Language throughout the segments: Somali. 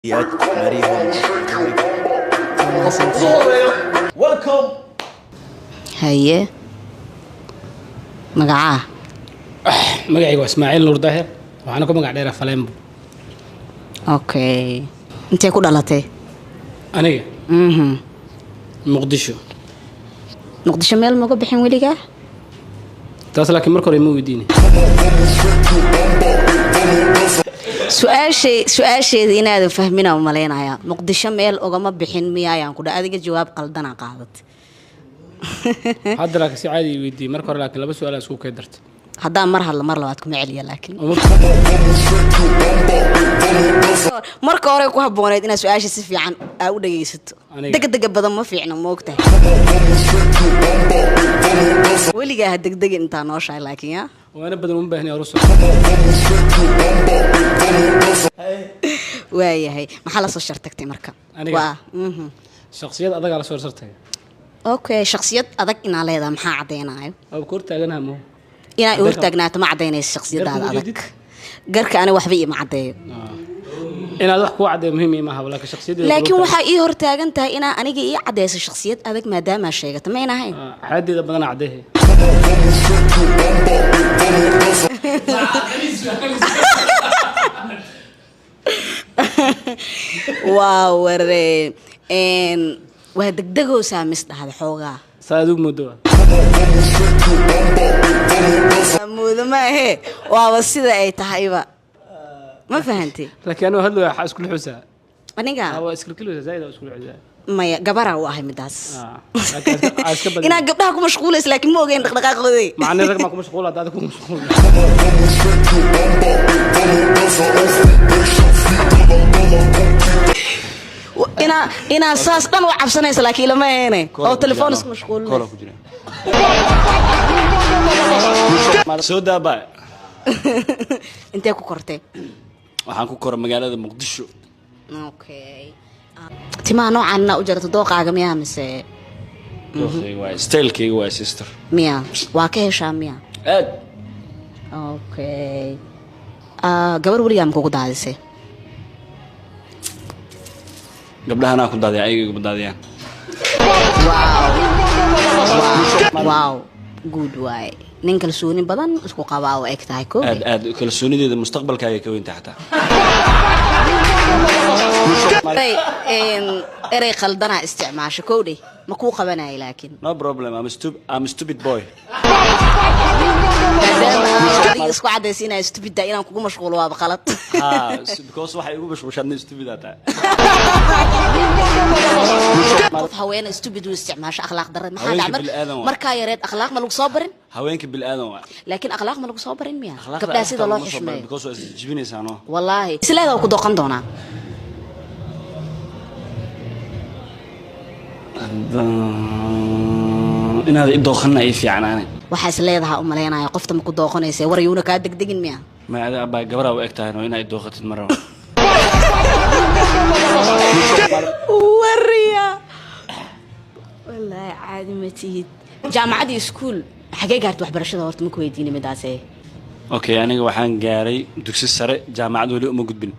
Iyo aad Maria. Welcome. Haye, magacaa? Magacayga waa Ismaaciil Nuur Daahir, waxaana ku magac dheeraa Faleembo. Okay, intee ku dhalatay? Aniga? Muqdisho. Muqdisho meel maga bixin weligaa? Taas laakiin marka hore ima weydiini. Su-aashay su-aasheeda inaadan fahminaa u malaynayaa. Muqdisho meel ogama bixin miyaayaan ku dha, adiga jawaab qaldanaa qaadatay. Hadda laakiin si caadi i weydiiyey marka hore, laakiin laba su-aal isku kay dartay. Haddaan mar hadlo mar labaad kuma celiya, laakiin marka hore ku habbooneyd inaad su-aasha si fiican aa u dhagaysato. Aniga? Degdega badan ma fiicna, moogtahay? Weligaa ha degdegin intaa nooshahay, laakiin yaa waana badan uma baahni aruso. Waayahay, maxaa lasoo shartagtay marka? Aniga? Waa. Shakhsiyad adagaa la soo shartagay. Okay, shakhsiyad adag inaa leedahay maxaa caddeynayo? Waaba ku hortaaganaha mo. Inaa i hortaagnaato ma caddaynayso shakhsiyadaada. Garka ma adag jeedid? Garka ani waxba iima caddeeyo. Inaad wax kuu caddeeyo muhiim ima aha, laakiin shakhsiyaddeeda. Laakiin waxaa ii hortaagan tahay inaa aniga ii caddeyso shakhsiyad adag maadaamaa sheegato ma ayna ahayn. Xaaladdeeda badanaa caddeehe. Waa waree. Waa degdegoosaa mis dhahda xoogaa. Saa adigu moodo. Moodo ma ahee, waaba sida ay tahayba, ma fahantay? Laakiin anuu hadlo waxaa iskula xusaa. Aniga? Waa iskula xusaa, zaaid waa iskula xusaa. Maya, gabaraa u ahay midaas. Laakiin iska badin. Inaa gabdhaha ku mashquulaysa laakiin ma ogeyn dhaqdhaqaaqoodey. Macni rag maa ku mashquula hadda adiga ku mashquul. Inaa saas dhan u cabsanaysa laakiin ilama aheene oo telefoon isku mashquulinaysa. Koola ku jira. Soo daabaa. Intee ku kortay? Waxaan ku koray magaalada Muqdisho. Okay, timaha noocaan inaa u jarto dooqaaga miyaa mise? Dooqayga waay, stylekayga waay, sister. Miya waa ka heshaa miya? Aad. Okay. Ah, gabar weligaa ma kugu daadisay? Gabdhahanaa ku daadiya, ayaga iguma daadiyaan. Wow, good waaye, nin kalsooni badan isku qabaa oo eg tahay koobe. Aad aad, kalsoonideeda mustaqbalkaaga ka weynta xataa. Erey erey qaldanaa isticmaasho kowdhe, ma kuu qabanayo laakiin. No problem, I'm a stupid boy. Maadaama aad adiga isku cadaysa inaa stupid inaan kugu mashquulo waaba qalad. Ha, because waxay igu mashquushaadna stupid aa tahay. Qof haweena stupid u isticmaasho akhlaaq darre maxaa Haweenka dhacay? bilaadan waa. Markaa yareed akhlaaq ma lagu soo barin? Haweenka bilaadan waa. Laakiin akhlaaq ma lagu soo barin miya? Akhlaaqda gabdhaha sida loo laguma soo barin xushmeeyo because waa isjibinaysaa no. Wallaahi isleeda ku doqon doonaa. Inaad i dooqanna ay fiican aanay. Waxaa is leedaha u malaynaya qofta ma ku dooqanaysa, war yuuna kaa degdegin miya? Ma ada abaa gabaraa u eg tahay no inaa i dooqatid ma rabo. Wariya, wallaahi caadi ma tihid. Jaamacadii iskuul xagee gaartay waxbarashada horta ma ku weydiini midaase. Okay, aniga waxaan gaaray dugsi sare, jaamacad weli uma gudbin.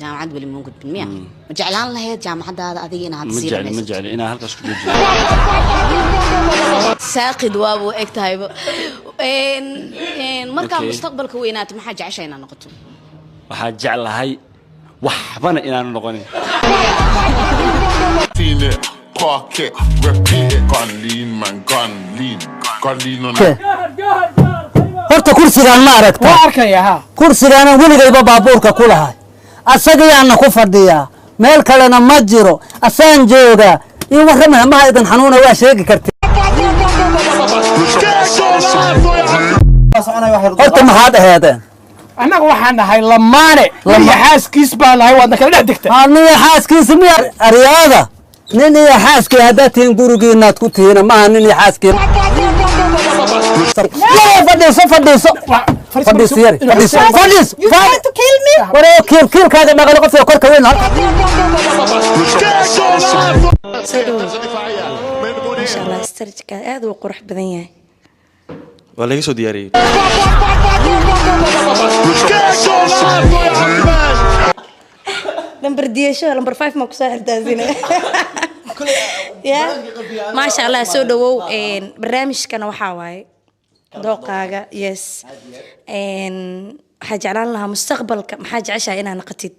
Jaamacad weli ma gudbin miya? Ma jeclaan lahayd jaamacadaada adiga inaad Ma sii jecli, ma dhamaysato? jecli inaa halkaas ku joojiyo. Saaqid waabuu eg tahayba. Markaa Okay. mustaqbalka weynaato maxaa jecesha inaad noqoto? Waxaa jeclahay waxbana inaanu noqonin. Seen it, park it, repeat it. Gun lean, man, gun lean, gun lean on it. Horta kursigaan ma aragta? Waa arkaya ha. Kursigaanan weligayba baabuurka ku lahay, asagayaana ku fadhiyaa, meel kalena ma jiro, asaan joogaa. Io warramaya maha idin xanuuna waa sheegi karti. Horta maxaad aheedeen? Annaga waxaan nahay lamaane iyo xaaskiis baan nahay, waadna kala dhex degta. Nin iyo xaaskiisa miya? Aryaada, nin iyo xaaskii haddaad tihiin gurigiinaad ku tihiina maaha nin iyo xaaskii. Yaa, fadhiiso, fadhiiso, fadhiiso, yari fadhiiso, fadhiiso. Waree, kiil kiilkaaga dhaqalo qofka korka weyn. Maasha Allah, starjka aad uu qurux badan yahay. Waa laga soo diyaariyey. Lambar diyasho lambar 5 ma ku soo xirtaasina. Ya maasha Allah, soo dhawow. Barnaamijkana waxaa waaye dooqaaga. Yes, waxaa jeclaan lahaa mustaqbalka maxaa jeceshahay inaad naqatid?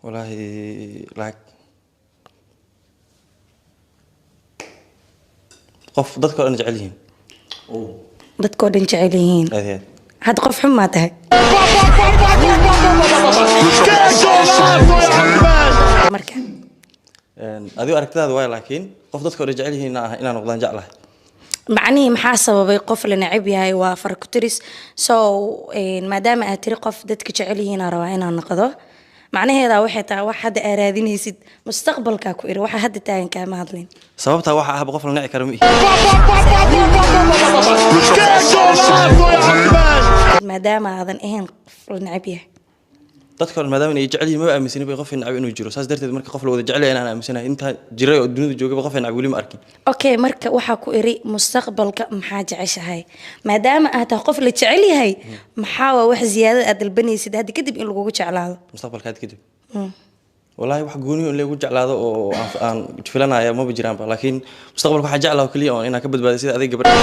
Wallaahi lacag qof dadka oo dhan jecel yihiin. Dadkoo dhan jecel yihiin. Aad iyo aad. Hadda qof xun maa tahay marka? Adigo aragtidaada waay, laakiin qof dadka oo dhan jecel yihiin inaan noqdaan jeclahay. Macnihii maxaa sababay qof la neceb yahay waa faraku-tiris. So maadaama aad tiri qof dadka jecel yihiin aan rabaa inaan noqdo, macnaheeda waxay tahay wax hadda aad raadinaysid mustaqbalkaa ku iri, waxa hadda taagan kaama hadlin. Sababtaa waxa ahba qof la nici karo ma ihi. Maadaama aadan ahayn qof la neceb yahay. Dadka oo dhan maadaama inay jecel yihiin maba aaminsani bay qof nacab inuu jiro. Saas darteed marka qof la wada jecel yahay inaan aaminsanahay intaa jiray oo dunida joogaba qof nacab weli ma arkin. Okay, marka waxaa ku iri mustaqbalka maxaa jeceshahay? Maadaama aad tahay qof la jecel yahay, maxaa waa wax ziyaadada aad dalbanaysid hadda kadib in lagugu jeclaado? Mustaqbalka hadda kadib wallaahi wax gooni in lagu jeclaado oo aan filanaya maba jiraanba, laakiin mustaqbalka waxaa jeclaha oo keliya oon inaan ka badbaado sida adiga gabadha.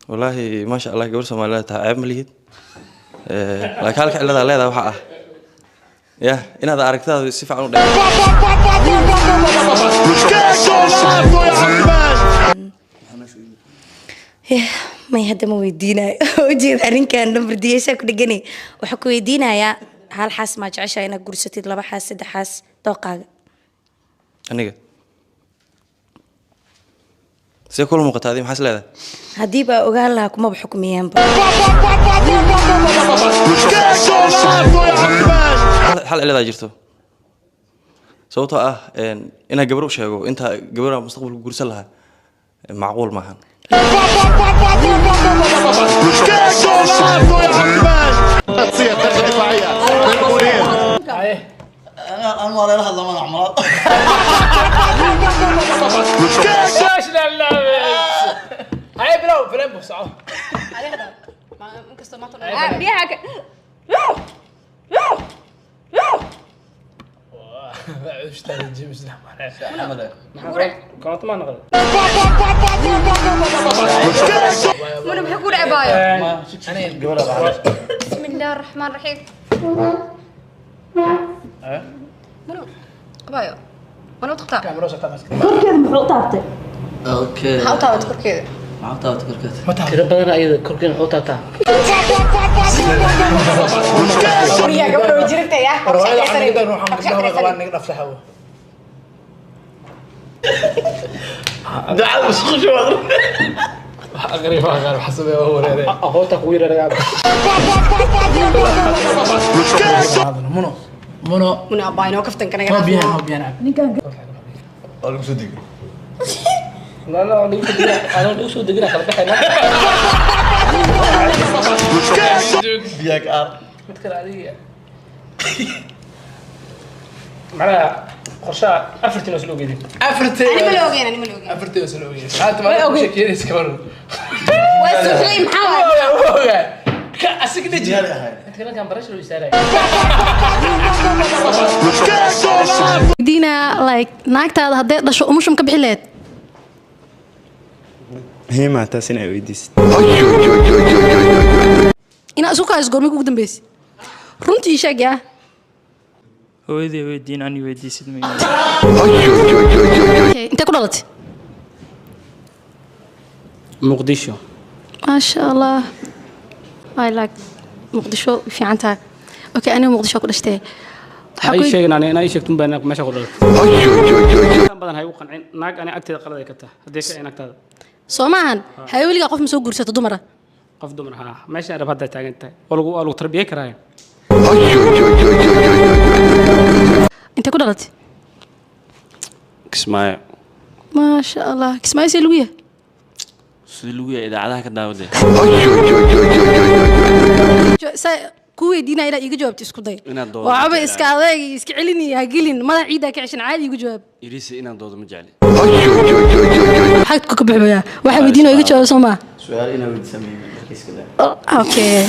Wallaahi maasha Allah, gabar Soomaaliyeed tahay, ceeb ma lihid. Laakiin halka ciladaa leedahay waxaa ah yah inaad aragtidaada si fiican u dhe. May, hadda ma weydiinayo. Ujeeda arrinkan lambar diyeeshaa ku dheganay. Waxaa ku weydiinayaa hal xaas maa jeceshahay inaad gursatid, laba xaas, saddex xaas, dooqaaga? Aniga see kula muuqataa? Adiga maxaa is leedahay? Haddii baa ogaan lahaa kumaba xukmiyeenba. Hal ciladaa jirto, sababtoo ah inaan gabar u sheego inta gabar mustaqbalka guursan lahaa macquul maahan. انا ما لا هذا ما عمران. ايش لا هاي بلو فلان بسعه. Biyaha كانت ما نقل. Muna, maxay ku dhacay baayo? بسم الله الرحمن الرحيم. Muna baayo mana u taqtaa? Korkeeda muxuu u taabtay? Okay. Maxaa u taabatay korkeeda? maxaa taabatay korkeeda? Tiro badan ayada korkeena wuxuu taabtaa. Guriga gabadha way jirtay ah. دعاء مسخوش. aqri ma aqaan waxa sameeyo waa wareere aqoonta kugu yaraga. Muno muno. Muna abbaay noo kaftan kanaga. Ma biyaan, ma biyaan cab. Waa lagu soo degay. لا لا انا soo degina kala baxayna. Biyaag aar. Mid kale adiga macnaha qorshaha afartiin oo isla ogeydin. Afartay. Ani ma la ogeyn, ani ma la ogeyn. Afartay oo isla ogeyn haata ma ku sheekeynaysa kabar. Waa suuxday, maxaa waay? Ogaa ka asiga deji. Diyaar ahayn. Mid kale kan barasha loo istaaraya. Weydiinaa like naagtaada hadday dhasho umushum ka bixi lahayd? Muhiima taas inay weydiisid. Inaa isku kaayso goormay kugu dambeysay? Runtii ii sheeg yaa. Hooyaday weydiin, ani weydiisid ma. Okay, intee ku dhalatay? Muqdisho. Maasha Allah, I like Muqdisho, way fiican tahay. Okay, aniga Muqdisho ku dhashtay. Waxaa Hay ku sheegin ani inaa ii sheegtun baa meesha ku dhalatay. Intaan badan hay u qancin naag ani agteeda qalad ay ka tahay haddii ka naagtaada. Soo maahan haye, weligaa qof ma soo guursato dumara? Qof dumar haa, meesha arab hadda taagan tahay waa lagu tarbiyey karaayo. Intee ku dhalatay? Kismaayo. Maasha Allah, Kismaayo see lagu yahay? Sidii lagu yahay idaacadaha ka daawadee. Saa ku weydiinaya inaad iiga jawaabto isku day. Inaad doodo waa ma caba jecli. Iska adeeg iyo iska celinaya ha gelin madax ciidaa ka ceshan, caadi iigu jawaab. Irisi inaan doodo ma jecli. Xagku ka bixbaya waxaa weydiinaya iga jawaab soo maa? Su-aal inaa weydiisaa muhiim. Okay.